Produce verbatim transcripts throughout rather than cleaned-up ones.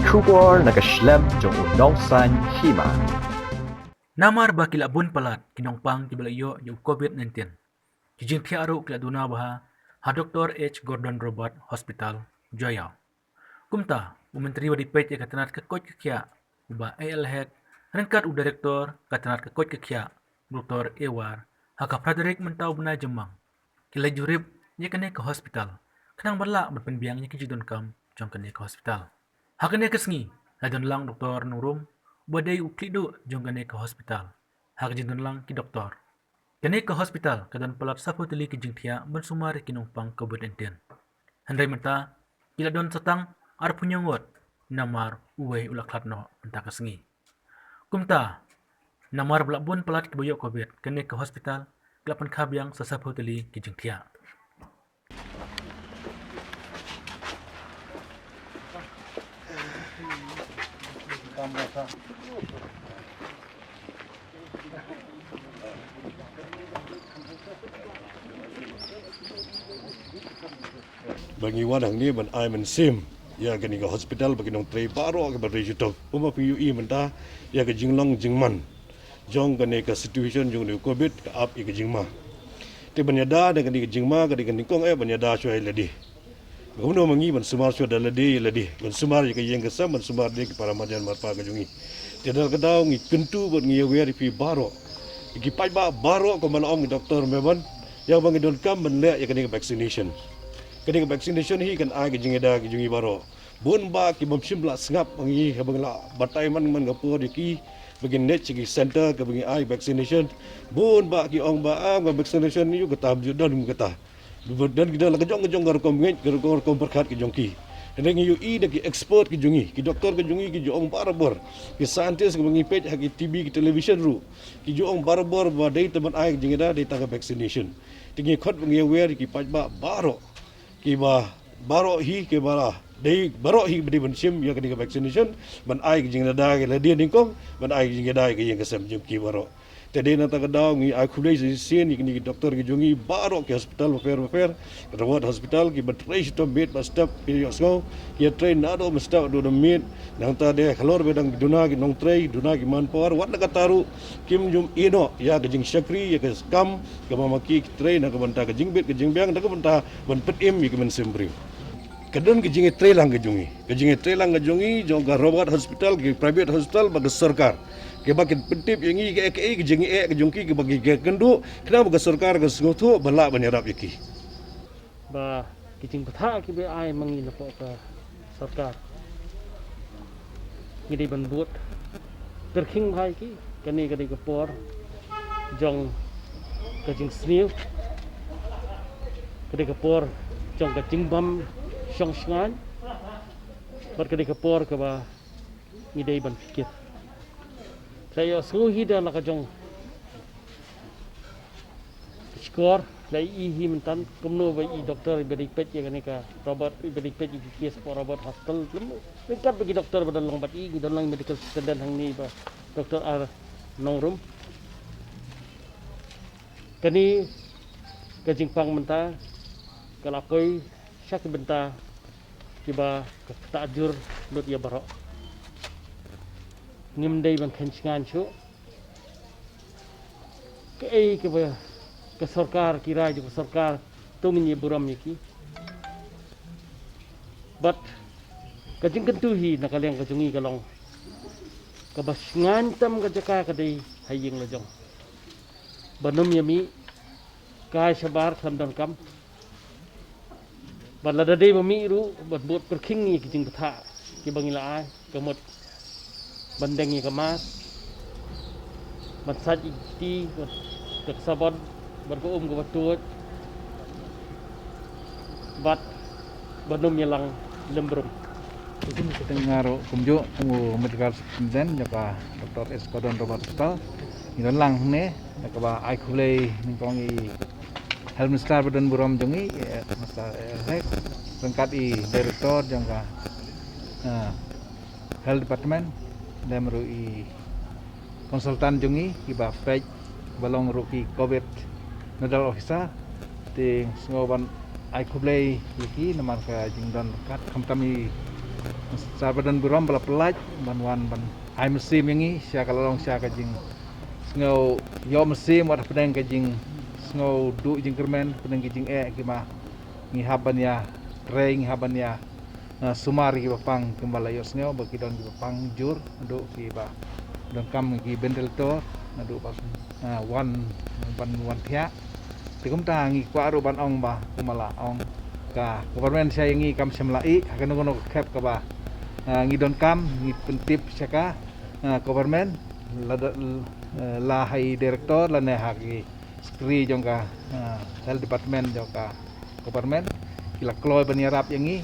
Khubor na ka shlem jong u nongsan hima. Namar ba ki la bun palat ki nongpang kiba la ïoh ïa u covid nineteen, ki jingthiah ruh ki la duna bha ha Doctor H Gordon Roberts Hospital, Jowai. Kumta, u Myntri ba dei peit ïa ka tnat ka koit ka khiah, u Bah A L Hek, ryngkat u Director ka tnat ka koit ka khiah, Doctor A War, ha ka phra tarik mynta u bnai Jymmang, ki la jurip ïa kane ka hospital, khnang ba lah ban pynbiang ïa ki jingdonkam jong kane ka hospital. Ha kane ka sngi, la don lang Doctor Nongrum, uba dei u khlieh duh jong kane ka hospital, ha ka jingdon lang ki doktor. Kane ka hospital ka don palat saphew tylli ki jingthiah ban sumar ïa ki nongpang covid nineteen. Hynrei mynta, ki la don sa tang arphew hynñiew ngut, namar uwei u la khlad noh mynta ka sngi. Kumta, namar ba la bun palat kiba ïoh covid, kane ka hospital ka la pynkha biang sa saphew tylli ki jingthiah. Ba ngi wan hangne ban ai mynsiem ïa kane ka hospital ba ki nongtrei baroh kiba trei shitom. Kumba phi ïohi mynta ïa ka jinglong jingman jong kane ka situation jong kane ka covid ka ap ïa ka jingma. Te ban ïada da kane ka jingma ka dei ka nyngkong eh ban ïada shuwa ïa lade. Kumno ma ngi ban sumar shuwa da lade ïa lade, ban sumar ïa ka ïing ka sem, ban sumar ïa ki para marjan marpa ka jong ngi. Te da ka daw ngi kyntu bad ngi ïawer ïa phi baroh, ïa ki paidbah baroh, kumba la ong i Doctor Meban, ïa ba ngi donkam ban leh ïa kane ka vaccination. Kane ka vaccination hi kan ai ka jingïada ka jong ngi baroh. Bun bah ki bym shym la sngap ha ngi haba ngi la batai man man ka por ïa ki ba kin leit sha ki center kaba ngi ai vaccination. Bun bah ki ong ba, ah, ka vaccination ïa kata, ym ju don kata. Don ki don la ka jong ka jong ka rukom ngeit, ka rukom, rukom pyrkhat ka jong ki. Hynrei ngi ïohi da ki expert ki jong ngi, ki doktor ki jong ngi, ki ju ong barabor. Ki scientist kiba ngi peit ha ki T V, ki television ruh, ki ju ong barabor ba dei tang ban ai ka jingïada, dei tang ka vaccination. Te ngi khot ba ngi ïawer ïa ki paidbah baroh, kiba baroh hi, kiba la dei baroh hi ba dei ban shim ïa kane ka vaccination, ban ai ka jingïada ïa lade nyngkong, ban ai ka jingïada ïa ka ïing ka sem jong ki baroh. Te dei na kata ka daw ngi ai khublei shisien ïa kine ki doktor ki jong ngi baroh, ki hospital bapher bapher, ka Robert Hospital, kiba trei shitom miet bad step, phi ïohsngew, ki ïatrei naduh mynstep haduh miet. Nangta de halor ba dang duna ki nongtrei, duna ki manpower, wat la katta ruh kim ju ïehnoh ïa ka jingshakri, ïa ka kam kaba ma ki ki trei na ka bynta ka jingbit ka jingbiang, na ka bynta ban pynim ïa ka mynsiem briew. Ka don ka jingïatreilang ka jong ngi, ka jingïatreilang ka jong ngi jong ka Robert Hospital, ka private hospital bad ka sorkar, kaba kin pyntip ïa ngi kaei kaei ka jingeh ka jong ki, kaba ki kynduh, khnang ba ka sorkar kan sngewthuh ba lah ban ïarap ïa ki. Ba ki jingbthah kiba ai ma ngi napoh ka sorkar, ngi dei ban bud pyrkhing bha ïa ki. Kane ka dei ka por jong ka jingsniew, ka dei ka por jong ka jingbym shong shngaiñ, bad ka dei ka por kaba ngi dei ban pyrkhat. Te ïohsngew hi da la ka jong ka shkor, la i hi mynta kumno ba i doktor iba dei peit ïa kane ka Robert, iba dei peit ïa ki case hapoh Robert Hospital, lem ryngkat bad ki doktor ba don lang bad i, ngi don lang medical superintendent hangne, i Bah Doctor R Nongrum. Kane ka jingpang mynta ka la poi sha ki bynta kiba ka ktah jur lut ïa baroh. Ngim dei ban kheiñ shngaiñ shuh. Kaei kaba ka sorkar, ki rai jong ka sorkar, to ngin ïa burom ïa ki. Bad ka jingkyntu hi na ka liang ka jong ngi ka long, kaba shngaiñ tam ka jaka ka dei ha ïing la jong. Ban ym ïa mih kai shabar khlem donkam. Bad lada dei ba mih ruh, ban bud pyrkhing ïa ki jingbthah kiba ngi la ai, ka mut ban deng ïa ka mask, ban sait ïa ki kti bad ka sabon, bad ka um kaba tuid, bad ban ym ïalang lem brum. Te kumjuh, te nga ruh kumjuh, kum u Medical Superintendent jong ka Doctor S Gordon Robert Hospital, ngi don lang hangne na kaba ai khublei nyngkong ïa i Health Minister ba don burom jong ngi, eh, Mister Hek, ryngkat i Director jong ka, eh, Health Department, lem ruh i consultant jong ngi kiba peit, ba long ruh ki covid nodal officer. Te sngew ban ai khublei ïa ki namar ka jingdon ryngkat, khamtam i Sa ba don burom ba la pynlait ban wan ban ai mynsiem ïa ngi sha ka la long sha ka jingsngew ïoh mynsiem wat hapdeng ka jingsngew duh jingkyrmen hapdeng ka jingeh ki ma ngi hap ban ïa trei ngi hap ban ïa ah, sumar ki ba pang kumba la ïohsngew ba ki don ki ba pang jur duh ki ba don kam ki ventilator duh ba ah, wan ban wan thiah. Te kumta ngi kwah ruh ban ong ba kumba la ong ka government sha ïa ngi kam shym la i ha kano kano ka khep kaba ah, ngi don kam ngi pyntip sha ka ah, government la da- eh, la ha i director lane ha ki secretary jong ka ah, health department jong ka government ki la kloi ban ïarap ïa ngi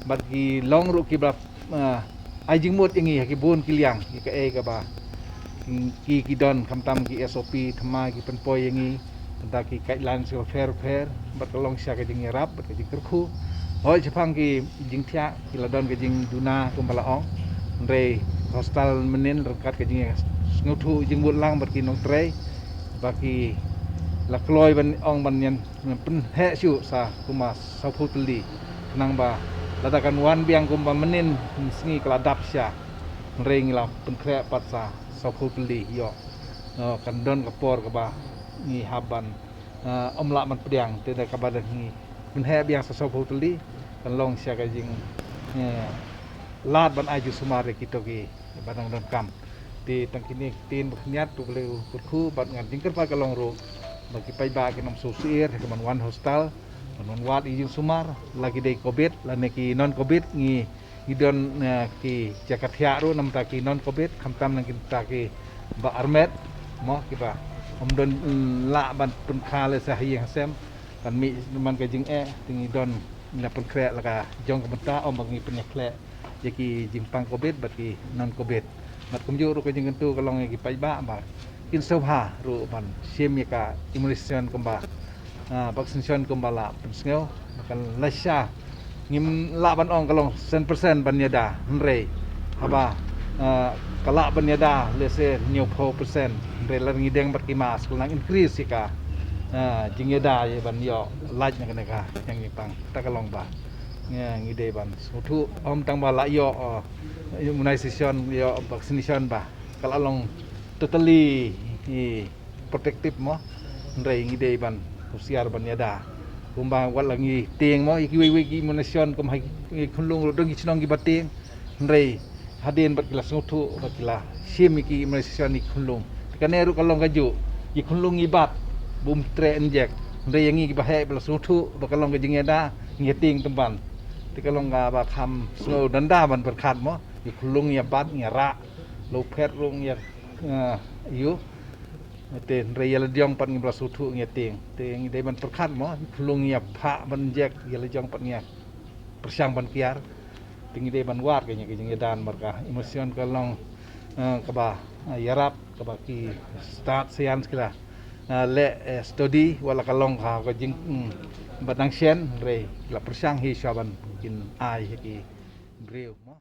bad ki long ruh ki ba ah, ai jingmut ïa ngi ha ki bun ki liang ki kaei kaba ki ki don khamtam ki S O P thma ki pynpoi ïa ngi da ki guidelines ki pher pher bad ka long sha ka jingïarap bad ka jingkyrkhu. Hoi shaphang ki jingthiah ki la don ka jingduna kumba la ong. Hynrei hostel mynnin ryngkat ka jingsngewthuh jingmut lang bad ki nongtrei ba ki la kloi ban ong ban ïan pynheh shuh sa kumba sawphew tylli khnang ba lada kan wan biang kumba mynnin sngi ka la dap sha. Hynrei ngi la pynkhreh pat sa sawphew tylli ïoh. Kan don ka por kaba ngi hap ban ah, ym lah ban pdiang te da kaba da ngi pynheh biang sa sawphew tylli kan long sha ka jing eh, lad ban ai ju sumar ïa kito ki ba dang don kam. Te tang kine ki ktien ba khyndiat tu kale u kyrkhu bad ngan jingkyrpad ka long ruh ba ki paidbah ki nang shu syier ha ka ban wan hostel ban wan wad ïa jingsumar la ki dei covid lane ki non covid ngi ngi don eh, ki jaka thiah ruh namta ki non covid khamtam nang kita ki ba armet mo ki ba ym don mm, lah ban pynkha le sa ha ïing ha sem kan mih man ka jingeh te ngi don ngi la pynkhreh la ka jong ka bynta ym ba ngi pynïakhleh ïa ki jingpang covid bad ki non covid. Bad kumjuh ruh ka jingkyntu ka long ïa ki paidbah ba kin sngewbha ruh ban shim ïa ka immunization kumba ah, vaccination kumba la pynsngew ba kan lashai ngim lah ban ong ka long san percent ban ïada hynrei haba ah, ka lah ban ïada lehse hynñiewphew percent hynrei la ngi deng bad ki mask ka nang increase ïa ka ah, jingïada ïa ban ïoh lait na kane ka ïing ïa pang ta ka long ba ngi dei ban sngewthuh ym tang ba la ïoh ah, immunization ïoh vaccination ba ka la long totally protective mo hynrei ngi dei ban husiar ban ïada kumba wat la ngi tieng mo ïa kiwei wei ki immunization kum ha ki khunlung ruh dang ki chnong ki ba tieng hynrei hadien bad ki la sngewthuh bad ki la shim ïa ki immunization ïa ki khunlung te kane ruh ka long ka juh ïa ki khunlung ngi bat bum treh injek hynrei ïa ngi ki ba heh ba la sngewthuh ba ka long ka jingïada ngi tieng tymban te ka long ka ba kham sngew danda ban pyrkhat mo ïa ki khunlung ïa bat ïa rah lo phet ruh ïa ïa Te hynrei ïa la diong pat ngi ba la sngewthuh ngi tieng te ngi dei ban pyrkhat mo khunlung ngi ïa phah ban jek ïa la diong pat ngi pyrshang ban kiar te ngi dei ban wad ka ngi ka jingïadan marka immersion ka long eh, kaba eh, ïarap kaba ki stad science kila eh, le eh, study wala ka long ka ka jing mm, ba dang shen hynrei la pyrshang hi sha ban kin ai ha ki briew mo.